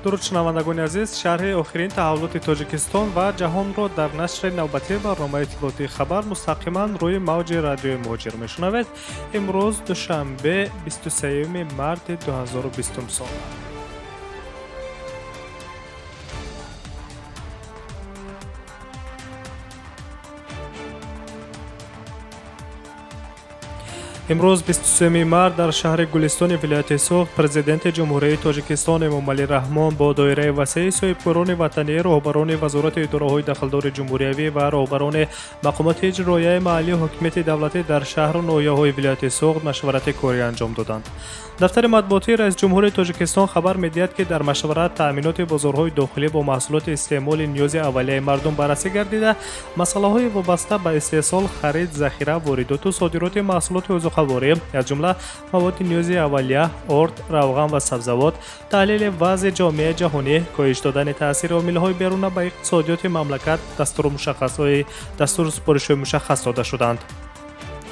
Дуруд шунавандагони азиз, шарҳи охирин таҳаввулоти Тоҷикистон ва ҷаҳонро дар нашри навбатии барномаи иттилоотии хабар мустақиман рӯи мавҷи радиои Муҳоҷир мешунавед. Имрӯз душанбе 23 марти 2020 сол. Имрӯз 23 март дар шаҳри Гулистони вилояти Суғд президенти Ҷумҳурии Тоҷикистон Эмомалӣ Раҳмон бо доираи васеи соҳибкорони ватанӣ, роҳбарони вазорати идораҳои дахлдори ҷумҳуриявӣ ва роҳбарони мақомоти иҷроияи маҳаллии ҳокимияти давлатӣ дар шаҳру ноҳияҳои вилояти Суғд машварати корӣ анҷом доданд. Дафтари матбуотии раисҷумҳури Тоҷикистон хабар медиҳад, ки дар машварат таъминоти бозорҳои дохилӣ бо маҳсулоти истеъмоли ниёзи аввалияи мардум баррасӣ гардида, масъалаҳои вобаста ба истеҳсол, харид, захира, воридоту содироти маҳсулоти озуқаворӣ, аз ҷумла маводи ниёзи аввалия, орд, равған ва сабзавот, таҳлили вазъи ҷомеаи ҷаҳонӣ, коҳиш додани таъсири омилҳои беруна ба иқтисодиёти мамлакат дастуру супоришҳои мушаххас дода шуданд.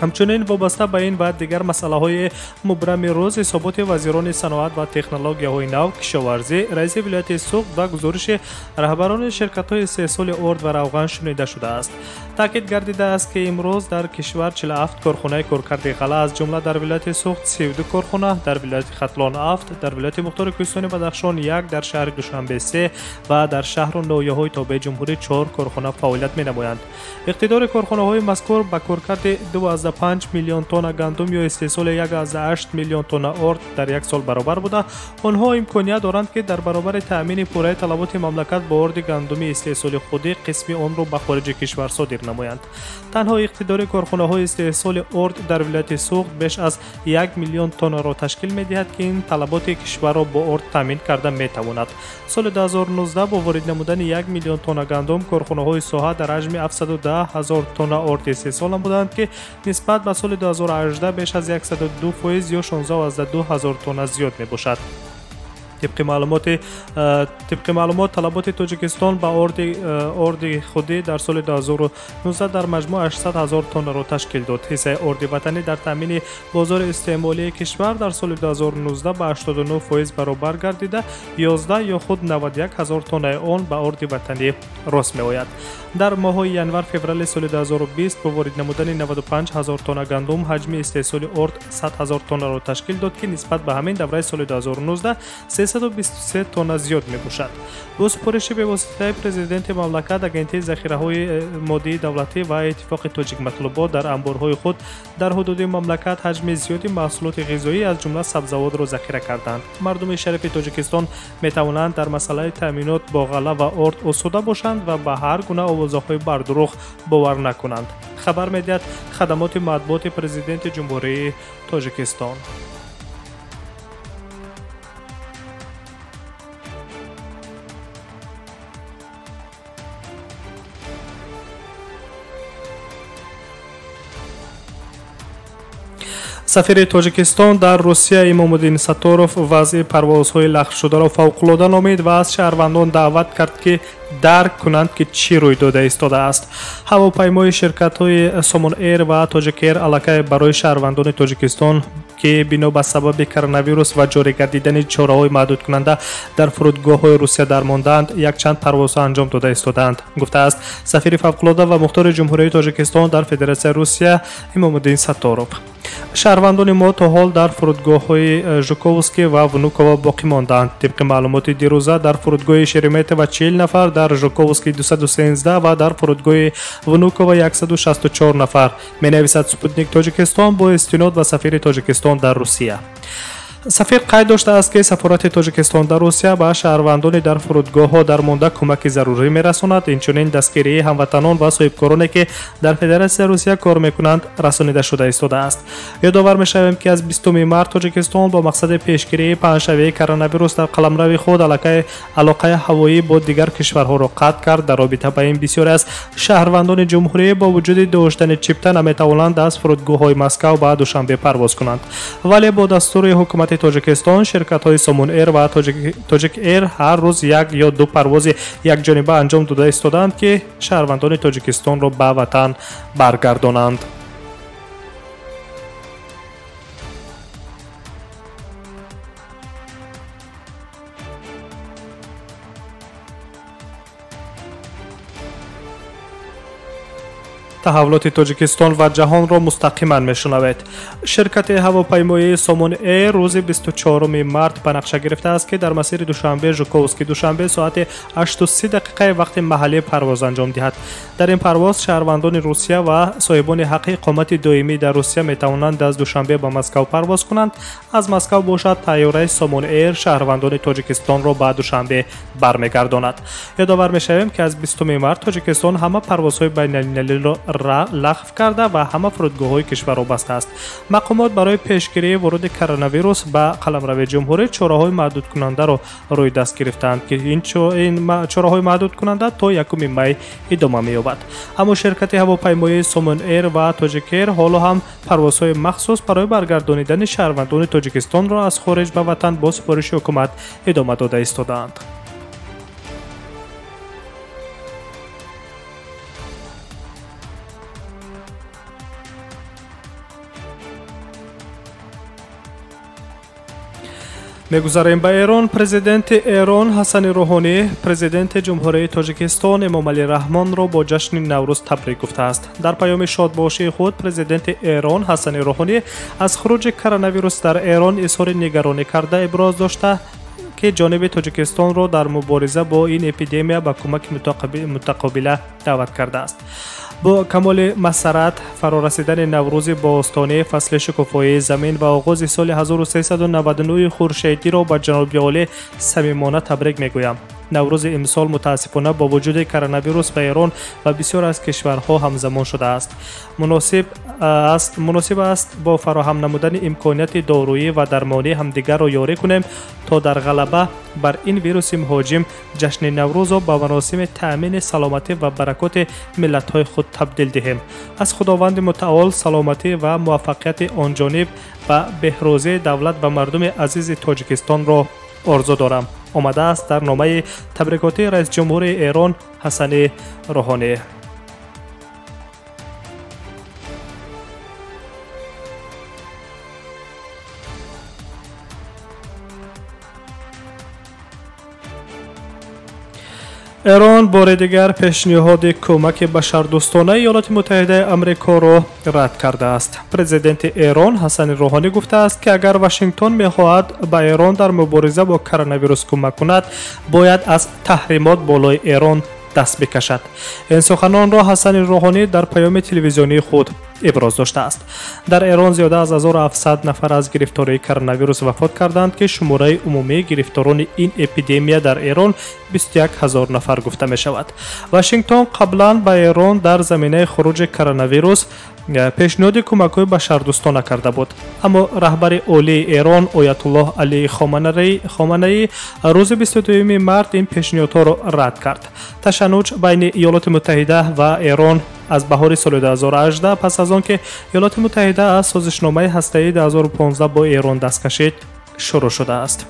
Ҳамчунин вобаста ба ин ва дигар масъалаҳои мубрами рӯз ҳисоботи вазирони саноат ва технологияҳои нав, кишоварзӣ, раиси вилояти Суғд ва гузориши раҳбарони ширкатҳои истеҳсоли орд ва равған шунида шудааст. Таъкид гардидааст, ки имрӯз дар кишвар 47 корхонаи коркарди ғалла, аз ҷумла дар вилояти Суғд 32 корхона, дар вилояти Хатлон 7, дар вилояти Мухтори Кӯҳистони Бадахшон 1, дар шаҳри Душанбе 3 ва дар шаҳру ноҳияҳои тобеи ҷумҳурӣ 4 корхона фаъолият менамоянд. Иқтидори корхонаҳои мазкур ба коркарди 2,5 миллион тонна гандум ё истеҳсоли 1,8 миллион тонна орд дар як сол баробар буда, онҳо имконият доранд, ки дар баробари таъмини пурраи талаботи мамлакат бо орди гандуми истеҳсоли худӣ қисми онро ба хориҷи кишвар содир намоянд. Танҳо иқтидори корхонаҳои истеҳсоли орд дар вилояти Суғд беш аз 1 миллион тоннаро ташкил медиҳад, ки ин талаботи кишварро бо орд таъмин карда метавонад. Соли 2019 бо ворид намудани 1 миллион тонна гандум корхонаҳои соҳа дар ҳаҷми 710 ҳазор тонна орд истеҳсол намуданд, ки нисбат ба соли 2018 беш аз 102% ё 16,2 ҳазор тонна зиёд мебошад. Тибқи маълумот, талаботи Тоҷикистон ба орди худӣ дар соли 2019 дар маҷмӯъ 800 ҳазор тоннаро ташкил дод. Ҳиссаи орди ватанӣ дар таъмини бозори истеъмолии кишвар дар соли 2019 ба 89% баробар гардида, 11 ё худ 91 ҳазор тоннаи он ба орди ватанӣ рост меояд. Дар моҳҳои январ-феврали соли 2020 бо ворид намудани 95 ҳазор тонна гандум ҳаҷми истеҳсоли орд 100 ҳазор тоннаро ташкил дод, ки нисбат ба ҳамин давраи соли 2019 323 тонна зиёд мебошад. Бо супориши бевоситаи президенти мамлакат, Агентии захираҳои моддии давлатӣ ва Иттифоқи тоҷикматлубот дар анборҳои худ дар ҳудуди мамлакат ҳаҷми зиёди маҳсулоти ғизоӣ, аз ҷумла сабзавотро захира карданд. Мардуми шарифи Тоҷикистон метавонанд дар масъалаи таъминот бо ғалла ва орд осуда бошанд ва ба ҳар гуна овозаҳои бардурӯғ бовар накунанд, хабар медиҳад хадамоти матбуоти президенти Ҷумҳурии Тоҷикистон. Сафири Тоҷикистон дар Русия Имомуддин Сатторов вазъи парвозҳои лағвшударо фавқулода номид ва аз шаҳрвандон даъват кард, ки дарк кунанд, ки чӣ рӯй дода истодааст. Ҳавопаймои ширкатҳои Сомон Эйр ва Тоҷик Эйр аллакай барои шаҳрвандони Тоҷикистон, ки бино ба сабаби коронавирус ва ҷорӣ гардидани чораҳои маҳдудкунанда дар фурудгоҳҳои Русия дармондаанд, якчанд парвозҳо анҷом дода истодаанд, гуфтааст сафири фавқулода ва мухтори Ҷумҳурии Тоҷикистон дар Федератсияи Русия Имомуддин Сатторов. Шаҳрвандони мо то ҳол дар фурудгоҳҳои Жуковский ва Внуково боқӣ мондаанд. Тибқи маълумоти дирӯза дар фурудгоҳи Шереметьево 40 нафар, дар Жуковский 213 ва дар фурудгоҳи Внуково 164 нафар, менависад Спутник Тоҷикистон бо истинод ба сафири Тоҷикистон дар Русия. Сафир қайд доштааст, ки сафорати Тоҷикистон дар Русия ба шаҳрвандони дар фурудгоҳҳо дармонда кӯмаки зарурӣ мерасонад. Инчунин дастгирии ҳамватанон ва соҳибкороне, ки дар Федератсияи Русия кор мекунанд, расонида шуда истодааст. Ёдовар мешавем, ки аз 20 март Тоҷикистон бо мақсади пешгирии паҳншавии коронавирус дар қаламрави худ алоқаи ҳавоӣ бо дигар кишварҳоро қатъ кард. Дар робита ба ин бисёре аз шаҳрвандони ҷумҳурӣ бо вуҷуди доштани чипта наметавонанд аз фурудгоҳҳои Москав ба Душанбе парвоз кунанд. Вале бо дастури ҳукумати Тоҷикистон ширкатҳои Сомон Эйр ва Тоҷик Эйр ҳар рӯз як ё ду парвози якҷониба анҷом дода истодаанд, ки шаҳрвандони Тоҷикистонро ба ватан баргардонанд. Таҳаввулоти Тоҷикистон ва ҷаҳонро мустақиман мешунавед. Ширкати ҳавопаймоии Сомон Эйр рӯзи 24 март ба нақша гирифтааст, ки дар масири Душанбе Жуковский Душанбе соати 8:30 вақти маҳаллӣ парвоз анҷом диҳад. Дар ин парвоз шаҳрвандони Русия ва соҳибони ҳаққи иқомати доимӣ дар Русия метавонанд аз Душанбе ба Москав парвоз кунанд. Аз Москав бошад тайёраи Сомон Эйр шаҳрвандони Тоҷикистонро ба Душанбе бармегардонад. Ёдовар мешавем, ки аз 20 март Тоҷикистон ҳама парвозҳои байналмилалиро лағв карда ва ҳама фурудгоҳҳои кишварро бастааст. Мақомот барои пешгирии воруди коронавирус ба қаламрави ҷумҳурӣ чораҳои маҳдудкунандаро рӯи даст гирифтаанд, ки ин чораҳои маҳдудкунанда то 1 май идома меёбад. Аммо ширкати ҳавопаймоии Сомон Эйр ва Тоҷикэйр ҳоло ҳам парвозҳои махсус барои баргардонидани шаҳрвандони Тоҷикистонро аз хориҷ ба ватан бо супориши ҳукумат идома дода истодаанд. Мегузарем ба Эрон. Президенти Эрон Ҳасани Рӯҳонӣ президенти Ҷумҳурии Тоҷикистон Эмомалӣ Раҳмонро бо ҷашни Наврӯз табрик гуфтааст. Дар паёми шодбошии худ президенти Эрон Ҳасани Рӯҳонӣ аз хуруҷи коронавирус дар Эрон изҳори нигаронӣ карда иброз дошта, ки ҷониби Тоҷикистонро дар мубориза бо ин эпидемия ба кӯмаки мутақобила даъват кардааст. Бо камоли масаррат фарорасидани Наврӯзи бостонӣ, фасли шукуфоии замин ва оғози соли 1399 хуршедиро ба ҷаноби олӣ самимона табрик мегӯям. Наврӯзи имсол мутаассифона бо вуҷуди коронавирус ба Эрон ва бисёр аз кишварҳо ҳамзамон шудааст. Муносиб аст бо фароҳам намудани имконияти доруӣ ва дармонӣ ҳамдигарро ёрӣ кунем, то дар ғалаба бар ин вируси муҳоҷим ҷашни Наврӯзро ба маросими таъмини саломатӣ ва баракоти миллатҳои худ табдил диҳем. Аз Худованди мутаол саломатӣ ва муваффақияти онҷониб ва беҳрӯзии давлат ва мардуми азизи Тоҷикистонро орзу дорам. Омадааст дар номаи табрикотии раисҷумҳури Эрон Ҳасани Рӯҳонӣ. Эрон бори дигар пешниҳоди кӯмаки башардӯстонаи Иёлоти Муттаҳидаи Амрикоро рад кардааст. Президенти Эрон Ҳасани Рӯҳонӣ гуфтааст, ки агар Вашингтон мехоҳад ба Эрон дар мубориза бо коронавирус кӯмак кунад, бояд аз таҳримот болои Эрон даст бикашад. Ин суханонро Ҳасани Рӯҳонӣ дар паёми телевизионии худ иброз доштааст. Дар Эрон зиёда аз 1700 нафар аз гирифтории коронавирус вафот карданд, ки шумораи умумии гирифторони ин эпидемия дар Эрон 21 000 нафар гуфта мешавад. Вашингтон қаблан ба Эрон дар заминаи хуруҷи коронавирус пешниҳоди кӯмакҳои башардӯстона карда буд. Аммо раҳбари олии Эрон Оятуллоҳ Алӣ Хоманаӣ рӯзи 22 март ин пешниҳодҳоро рад кард. Ташаннуҷ байни Иёлоти Муттаҳида ва Эрон аз баҳори соли 2018 пас аз он ки Иёлоти Муттаҳида аз созишномаи ҳастаии 2015 бо Эрон даст кашид шурӯъ шудааст.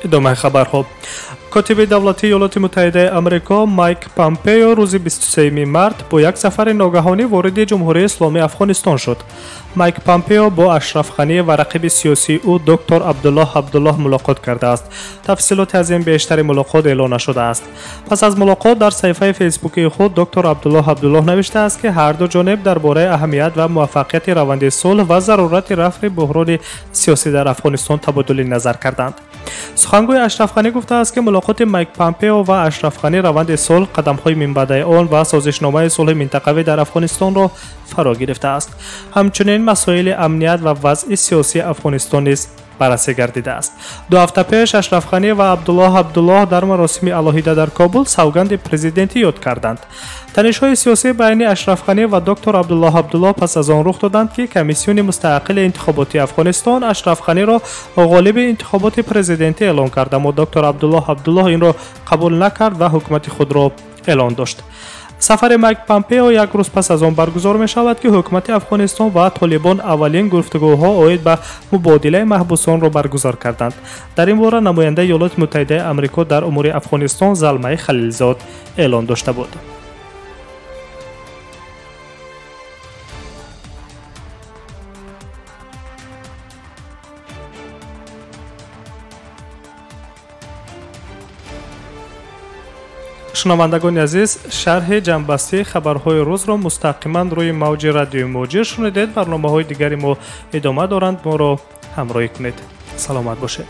Идомаи хабарҳо. Котиби давлатии Иёлоти Муттаҳидаи Амрико Майк Помпео рӯзи 23 март бо як сафари ногаҳонӣ вориди Ҷумҳурии Исломии Афғонистон шуд. Майк Помпео бо Ашраф Ғанӣ ва рақиби сиёсии ӯ доктор Абдуллоҳ Абдуллоҳ мулоқот кардааст. Тафсилоти аз ин бештари мулоқот эълон нашудааст. Пас аз мулоқот дар саҳифаи фейсбукии худ доктор Абдуллоҳ Абдуллоҳ навиштааст, ки ҳар ду ҷониб дар бораи аҳамият ва муваффақияти раванди сулҳ ва зарурати рафъи буҳрони сиёсӣ дар Афғонистон табодули назар карданд. Сухангӯи Ашраф Ғанӣ гуфтааст, ки мулоқоти Майк Помпео ва Ашраф Ғанӣ раванди сулҳ, қадамҳои минбаъдаи он ва созишномаи сулҳи минтақавӣ дар Афғонистонро фаро гирифтааст. Ҳамчунин масоили амният ва вазъи сиёсии Афғонистон низ баррасӣ гардидааст. Ду ҳафта пеш Ашраф Ғанӣ ва Абдуллоҳ Абдуллоҳ дар маросими алоҳида дар Кобул савганди президентӣ ёд карданд. Танишҳои сиёсӣ байни Ашраф Ғанӣ ва доктор Абдуллоҳ Абдуллоҳ пас аз он рух доданд, ки комиссиони мустақили интихоботии Афғонистон Ашраф Ғаниро ғолиби интихоботи президентӣ эълон кард, аммо доктор Абдуллоҳ Абдуллоҳ инро қабул накард ва ҳукумати худро эълон дошт. Сафари Майк Помпео як рӯз пас аз он баргузор мешавад, ки ҳукумати Афғонистон ва Толибон аввалин гуфтугӯҳо оид ба мубодилаи маҳбусонро баргузор карданд. Дар ин бора намояндаи Иёлоти Муттаҳидаи Амрико дар умури Афғонистон Залмай Халилзод эълон дошта буд. Шунавандагони азиз, шарҳи ҷамъбастии хабарҳои рӯзро мустақиман рӯи мавҷи радиои Муҳоҷир шунидед. Барномаҳои дигари мо идома доранд, моро ҳамроҳӣ кунед. Саломат бошед.